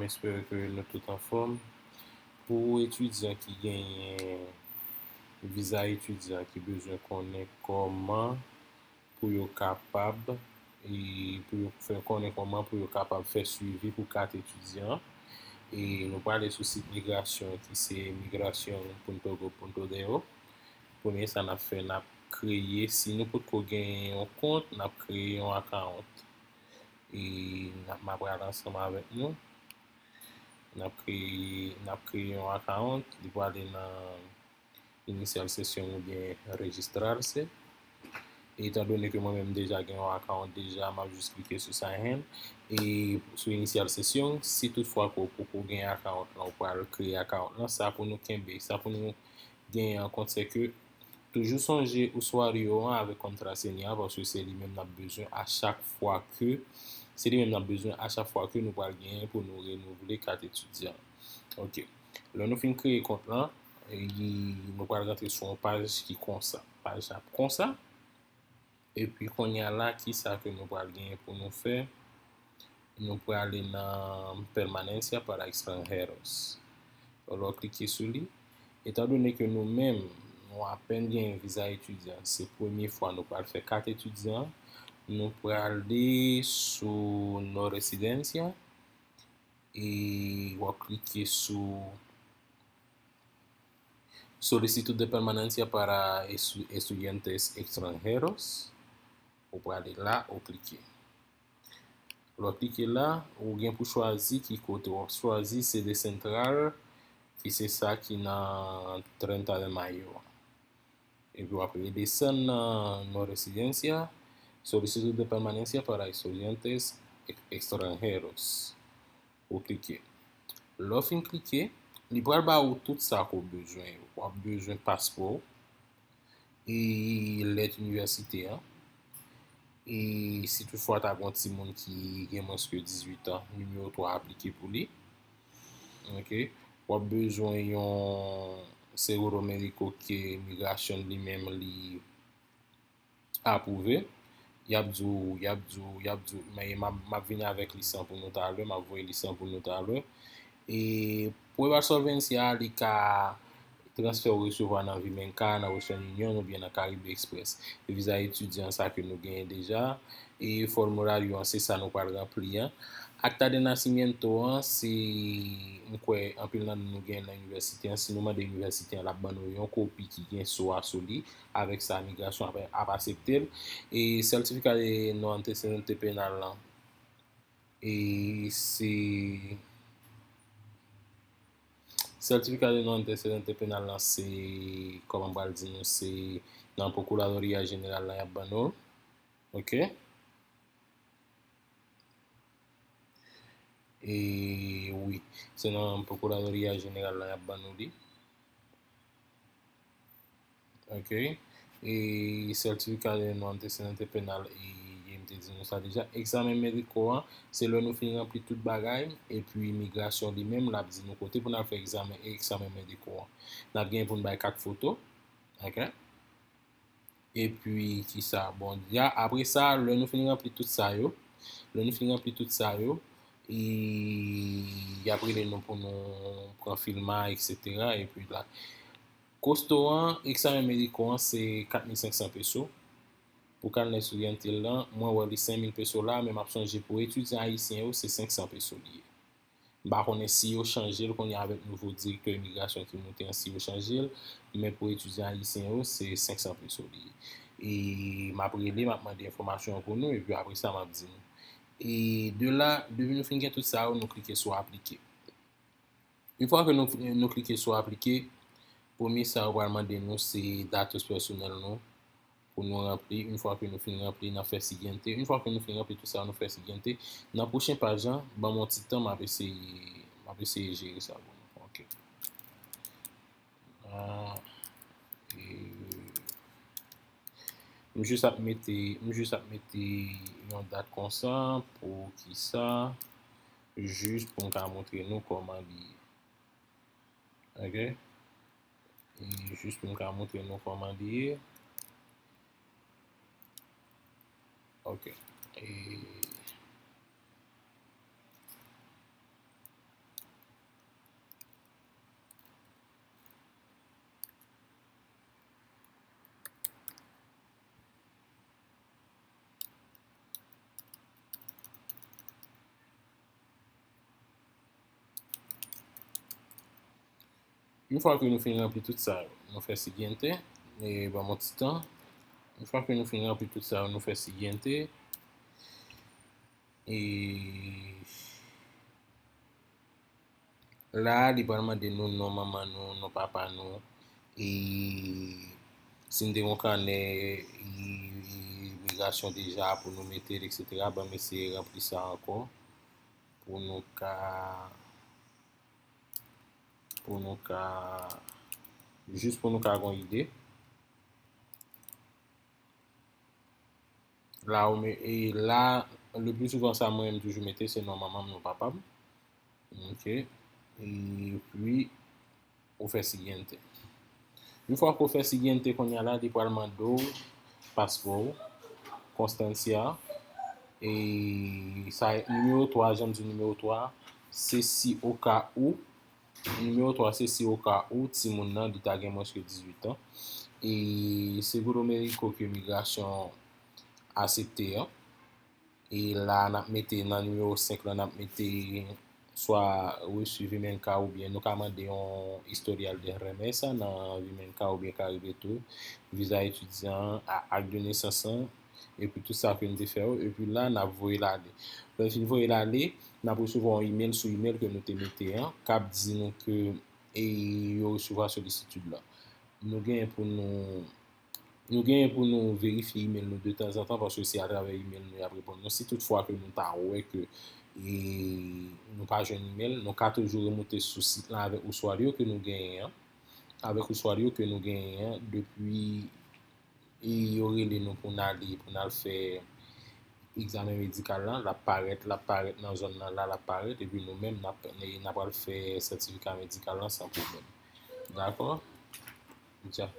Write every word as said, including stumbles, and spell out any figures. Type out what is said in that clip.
M espere ke nou tout anfòm. Pou etidyan ki genyen viza etidyan ki bezwen konnen kòman pou yo kapab, e pou yo fè konnen kòman pou yo kapab fè swivi pou kat etidyan an. E nou prale sou sit migrasyon ki se migrasyon punto gov punto do. Premye sa n ap fè, n ap kreye, si nou potko gen yon kont, n ap kreye yon account. E n ap, m ap prale ansanm avèk nou. N ap kreye, n ap kreye yon account, li prale nan iniciar sesión oubyen registrarse. Etan done ke mwen menm deja gen yon account deja, m ap jis klike sou sign in. E sou iniciar sesión, si toutfwa ke w poko gen account lan, ou pral kreye account lan, sa pou nou kenbe, sa pou nou genyen an kont, se ke toujou sonje usuario an avèk contraseña, paske se li menm n ap bezwen a chak fwa ke, se li menm n ap bezwen a chak fwa ke nou pral genyen pou nou renouvle kat etidyan. Ok. Lè nou fin kreye kont lan, e, nou pral rantre sou yon paj ki konsa. Paj la ap konsa. Epi kounye a la, ki sa ke nou pral genyen pou nou fè? Nou prale nan Permanencia para Extranjeros. Lè w klike sou li, etan done ke nou menm, nou apèn genyen viza etidyan, se premye fwa nou pral fè kat etidyan, nou prale sou No Residencia, e w ap klike sou Solicitud de Permanencia para estu- Estudiantes Extranjeros. Ou prale la, ou klike. Lè w klike la, ou gen pou chwazi ki kote w ap chwazi, sede sentral, ki se sa ki nan Treinta de Mayo a. Epi w ap redesann nan No Residencia, Solicitud de Permanencia para Estudiantes Extranjeros. Ou klike. Lè w fin klike, li pral ba ou tout sa ke w bezwen yo. W ap bezwen paspò w, e lèt inivèsite an. E si toutfwa ta gen yon timoun ki gen mwens ke dizuit an, nimewo twa aplike pou li. Ok. W ap bezwen yon seguro médico ke migrasyon li menm li apwouve. Y ap di w, y ap di w, y ap di w, men m ap, m ap vini avèk lis lan pou nou talè, m ap voye lis lan pou nou talè. E Prueba Solvencia a, li ka transfè ou resevwa nan Vimenca, nan Western Union oubyen nan Caribe Express. E viza etidyan sa ke nou genyen deja, e formulario an, se sa nou pral ranpli an. Acta de nacimiento an, se, m kwè anpil nan nou gen nan inivèsite an. Si nou mande inivèsite an, l ap ban nou yon kopi ki gen so a sou li. Avèk sa, migrasyon ap, ap aksepte l. E certificado de no antecedente penal lan, e se certificado de no antecedente penal lan, se, kòman m pral di nou, se nan Procuradoria General lan y ap ban nou l. Ok. E wi, se nan Procuradoria General lan y ap ban nou li. Ok. E certificado de no antecedente penal, e, e m te di nou sa deja. Egzamen mediko an, se lè nou fin ranpli tout bagay, epi migrasyon li menm, l ap di nou kote pou n al fè egzamen, egzamen mediko an. N ap gen pou n bay kat foto. Ok. Epi, kisa? Bon, ya, apre sa, lè nou fin ranpli tout sa yo, lè nou fin ranpli tout sa yo, e, y ap rele nou pou nou pran filma, etsetera. Epi la, kosto an, egzamen mediko an, se kat mil senk san peso. Pou kanè estidyantil lan, mwen wè li senk mil peso la, men m ap sonje pou etidyan ayisyen yo, se senk san peso li ye. M pa konnen si yo chanje l kounye a avèk nouvo direktè imigrasyon ki moute an, si yo chanje l, men pou etidyan ayisyen yo, se senk san peso li ye. E m ap rele, m ap mande enfòmasyon an pou nou, epi apre sa, m ap di nou. E de la, depi nou fin gen tout sa yo, nou klike sou aplike. Yon fwa ke nou, nou klike sou aplike, premye sa yo pral mande nou, se datos pèsonèl nou, pou nou ranpli. Yon fwa ke nou fin ranpli, n ap fè siguiente. Yon fwa ke nou fin ranpli tout sa, nou fè siguiente. Nan pwochen paj lan, ban m yon ti tan, m ap eseye, m ap eseye jere sa pou nou. Ok. Ah, e, m jis ap mete, m jis ap mete yon dat konsa, pou kisa, jis pou m ka montre nou kòman li ye. Ok? E jis pou m ka montre nou kòman li ye. Ok. E Yon fwa ke nou fin ranpli tout sa yo, nou fè siguiente, e ban m yon ti tan. Yon fwa ke nou fin ranpli tout sa yo, nou fè siguiente. E la, li pral mande nou non manman nou, non papa nou, e si n te gen yon kanè imigrasyon deja pou nou mete l, etsetera. Ban m eseye ranpli sa ankò pou nou ka pou nou ka, jis pou nou ka gen yon ide. La, ou me, e la, le plus souvent, sa mwen menm toujou mete, se non manman m, non papa m. Ok. Epi, ou fè siguiente. Yon fwa ke w fè siguiente kounye a la, li pral mande w paspò w, constancia, e sa, nimewo twa, jan m di nimewo twa, se si o ka ou, nimewo twa se si o ka ou timoun nan, li ta gen mwens ke dizuit an. E Seguro Médico ke migrasyon asepte an. E la, n ap mete nan nimewo senk lan, n ap mete swa reçu Vimenca oubyen nou ka mande yon historial de remesa nan Vimenca oubyen Caribe tou, viza etidyan, a, ak de nesans lan, epi tout sa ke n te fè yo, epi la, n ap voye l ale. Lè n fin voye l ale, n ap resevwa yon email sou email ke nou te mete an, k ap di nou ke e yo resevwa solisitid la. Nou genyen pou nou nou genyen pou nou verifye email nou de tanzantan, paske se atravè email nou y ap reponn nou. Si toutfwa ke nou ta wè ke e, nou pa jwenn email, nou ka toujou remoute sou sit lan avèk usuario ke nou genyen an. Avèk usuario ke nou genyen an, depi e, yo rele nou pou n ale, pou n al fè egzamen medikal lan, l ap parèt, l ap parèt nan zòn nan la, l ap parèt, epi nou menm, n ap, n ap al fè sètifika medikal lan san pwoblèm. Dakò? Dja.